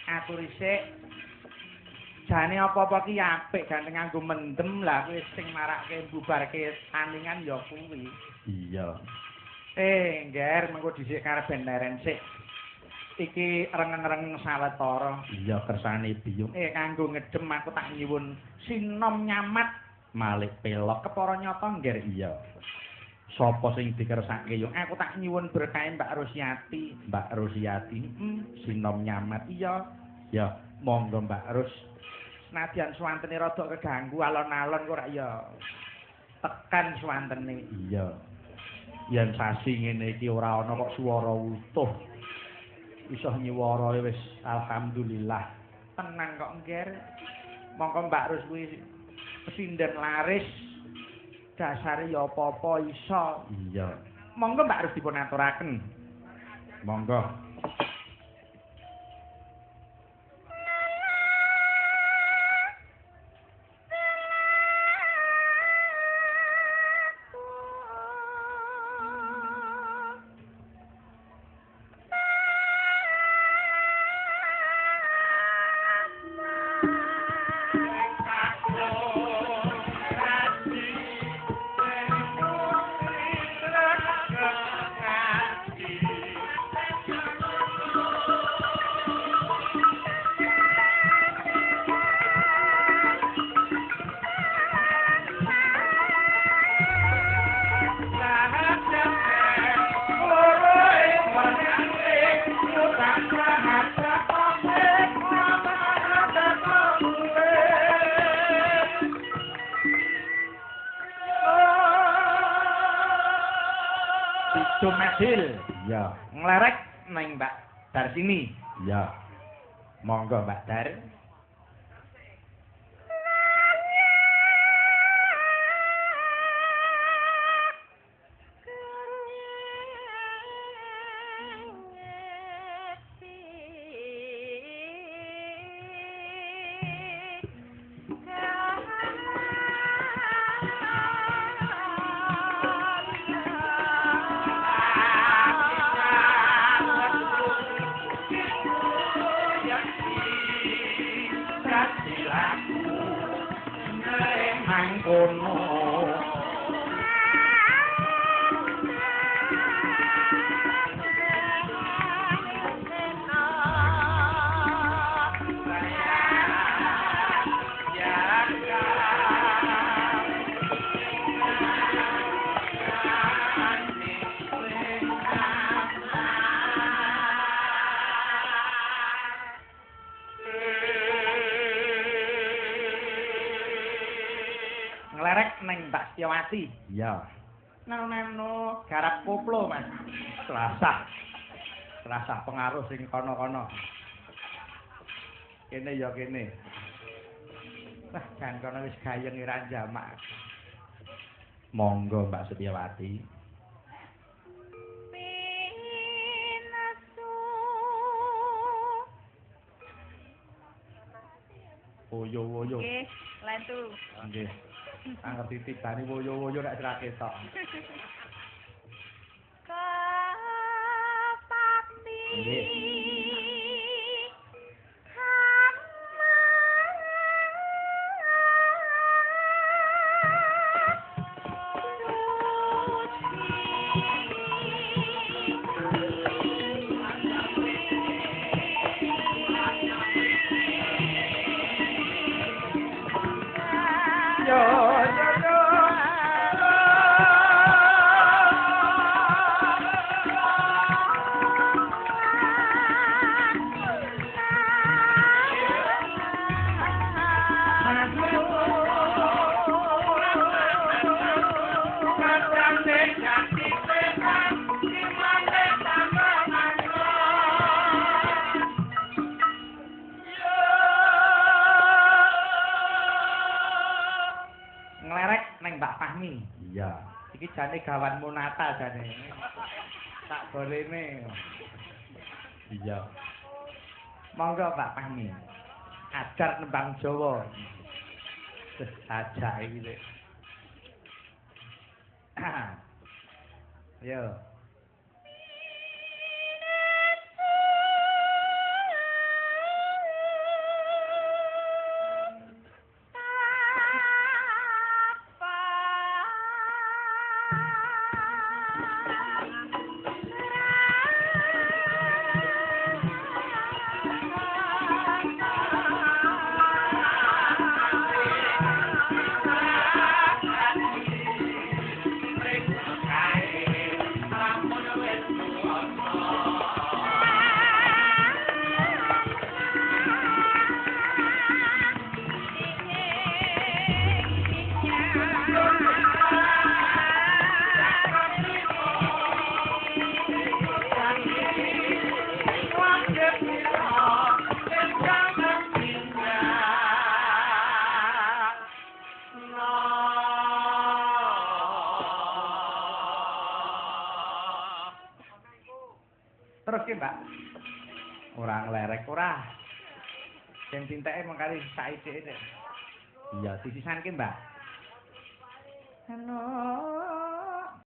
Aturi sik. Jane apa-apa ki apik ganteng nganggo mendem lah kuwi sing marake bubarke tandingan ya kuwi. Iya. Ngger mengko dhisik karep ben leren sik. Iki rengeng-rengeng sawetara. Iya kersane biyung. Kanggo ngedem aku tak nyuwun sinom nyamat malik pelok kepara nyata ngger. Iya. Sapa sing dikersake yo? Aku tak nyuwun berkahe Mbak Rusiati. Mbak Rusiati, sinom nyamat. Iya. Ya, monggo Mbak Rus. Senadyan suwantene rada keganggu alon-alon kok rak ya tekan suwantene. Iya. Yen sasi ngene iki ora ana kok swara utuh. Iso nyiwara wis alhamdulillah. Tenan kok ngger. Mongko Mbak Rus kuwi pesinden laris. Dasare ya apa-apa iso. Iya. Monggo Mbak Rus dipun aturaken. Monggo. Dumadil. Iya. Nglerek ning Mbak Darsini. Iya. Monggo Mbak Dar. Iya. Nano-nano garap koplo, Mas. Terasah. Terasah pengaruh sing kono-kono. Kene ya kene. Wah, jan kono wis gayeng ora jamak. Monggo Mbak Setiawati. Woyo-woyo. Nggih, lentu. Nggih. Angger titipane woyo-woyo nek ora ketok. Kepati. Nggih. Iki jane gawanmu Natal jane. Tak bolene. Iya. Monggo Pak Fahmi. Ajar nembang Jawa. Wis ajak iki lek. Yo. Ora. Sing tinteke mengkari saithik. Iya, disisanke, Mbak. Anu